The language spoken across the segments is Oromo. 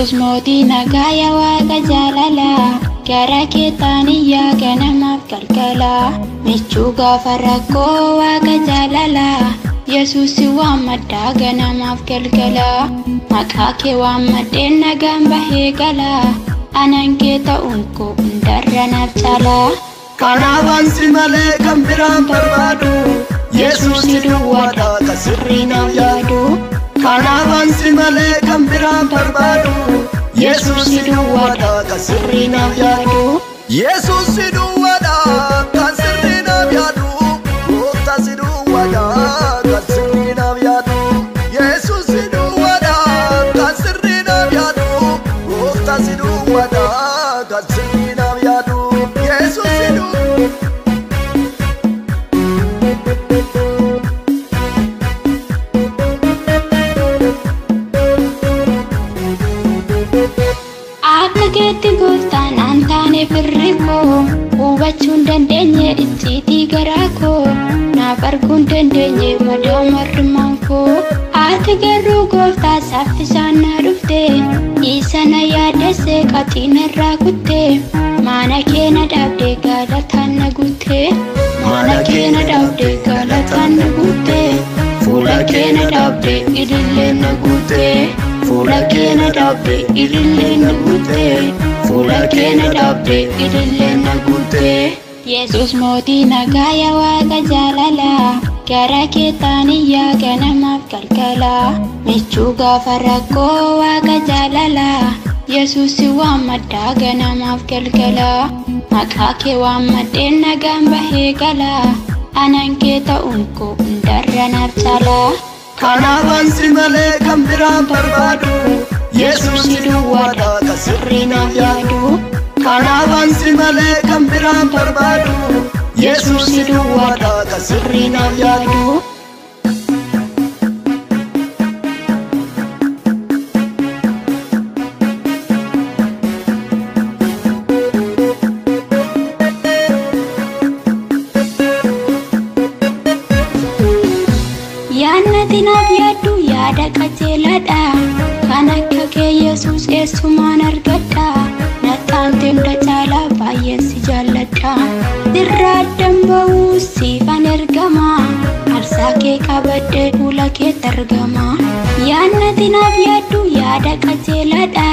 Yesus mootii nagaa yaa Waaqa jaalalaa, gara kee taaniyyaa ganamaaf galgalaa. Michuu gaafa rakkoo Waaqa jaalalaa, Yesus si waammadhaa ganamaaf galgalaa. Maqaa kee waammadheen nagaan bahee galaa, anan kee ta'uun koo hundarra naaf caalaa. Kanaaf ansi malee kan biraan barbaadu, Yesuus si duwwaadha kan sirrii naaf yaadu. Kanaaf ansi malee kan biraan barbaadu, Yesuus si duwwaadha kan sirrii naaf yaadu. Yesuus si duwwaadha kan sirrii naaf yaadu. Gooftaa si duwwaadha kan sirrii naaf yaadu. Yesuus si duwwaadha kan sirrii naaf yaadu. Gooftaa si duwwaadha kan sirrii naaf yaadu. Yesuus si duwwaadha. Akka keetti gooftaan aan taane firri koo, hubachuu hin dandeenye icciitii garaa koo, naaf arguu hin dandeenye madaa marrumaan koo. Ati garuu gooftaa saffisaan na dhufte, isa na yaaddesse qaxiina irraa kutte, mana kee na dhaabde galataan na guutte, mana kee na dhaabde galataan na guutte, fuula kee na dhaabde ililleen na guutte. Fuula kee na dhaabde ililleen na guutte, fuula kee na dhaabde ililleen na guutte. Yesus mootii nagaa yaa Waaqa jaalalaa, gara kee taaniyyaa ganamaaf galgalaa. Michuu gaafa rakkoo Waaqa jaalalaa, Yesus si waammadhaa ganamaaf galgalaa. Maqaa kee waammadheen nagaan bahee galaa, anan kee ta'uun koo hundarra naaf caalaa. Kanaaf ansi malee kan biraan barbaadu, Yesuus si duwwaadha kan sirrii naaf yaadu. Kanaaf ansi malee kan biraan barbaadu, Yesuus si duwwaadha kan sirrii naaf yaadu. Yaadnati naaf yaaddu yaada qajeelaadha. Kan akka kee Yesuus eessumaan argadha. Naxxaante hunda caalaa baay'een si jaalladha. Sirraa addan ba'uu siifan ergama. Aarsaa kee qabadhee fuula keetti argama. Yaadnati naaf yaaddu yaada qajeelaadha.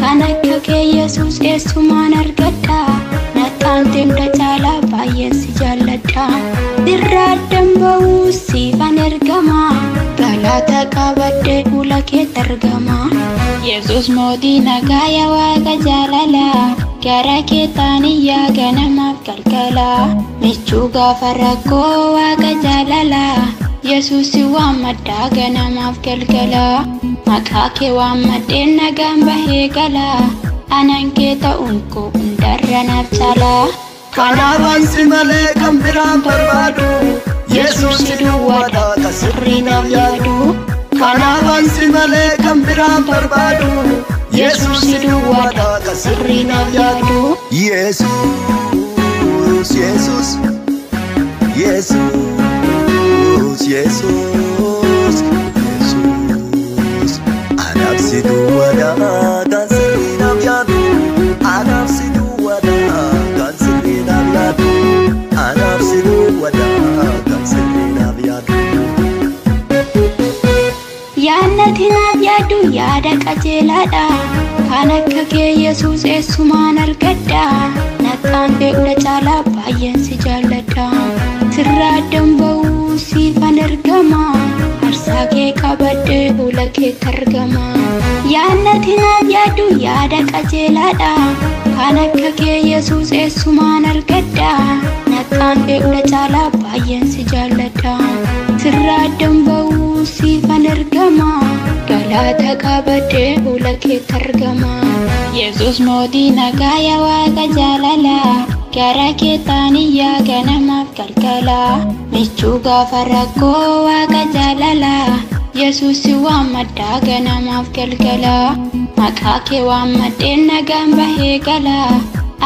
Kan akka kee Yesuus eessumaan argadha. Naxxaante hunda caalaa baay'een si jaalladha. Sirraa addan ba'uu siifan ergama. Galata qabadhee fuula keetti argama. Yesus mootii nagaa yaa Waaqa jaalalaa, gara kee taaniyyaa ganamaaf galgalaa. Michuu gaafa rakkoo Waaqa jaalalaa, Yesus si waammadhaa ganamaaf galgalaa. Maqaa kee waammadheen nagaan bahee galaa, anan kee ta'uun koo hundarra naaf caalaa. Kanaaf ansi malee kan biraan barbaadu, Yesuus si duwwaadha kan sirrii naaf yaadu. Kanaaf ansi malee kan biraan barbaadu, Yesuus si duwwaadha kan sirrii naaf yaadu. Yesuus, Yesuus, Yesuus, Yesuus, Yesuus. Anaaf si duwwaadha kan sirrii naaf yaadu. Anaaf si duwwaadha kan sirrii naaf yaadu. Anaaf si duwwaadha kan sirrii naaf yaadu. Yaadnati naaf yaaddu yaada qajeelaadha. Kan akka kee Yesuus eessumaan argadha. Naxxaan hunda caalaa baay'een si jaalladha. Sirraa addan ba'uu siifan ergama. Aarsaa kee qabadhee fuula keetti argama. Yaadnati naaf yaaddu yaada qajeelaadha. Kan akka kee Yesuus eessumaan argadha. Naxxaan hunda caalaa baay'een si jaalladha. Sirraa addan ba'uu siifan ergama. Galata qabadhee fuula keetti argama. Yesus mootii nagaa yaa Waaqa jaalalaa, gara kee taaniyyaa ganamaaf galgalaa. Michuu gaafa rakkoo Waaqa jaalalaa, Yesus si waammadhaa ganamaaf galgalaa. Maqaa kee waammadheen nagaan bahee galaa,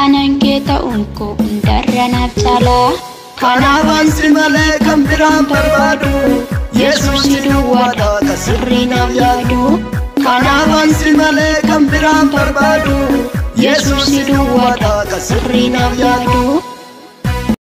anan kee ta'uun koo hundarra naaf caalaa. Kanaaf ansi malee kan biraan barbaadu, Yesuus si duwwaadha kan sirrii naaf yaadu. Kanaaf ansi malee kan biraan barbaadu. Yesuus duwwaadha kan sirrii naaf yaadu.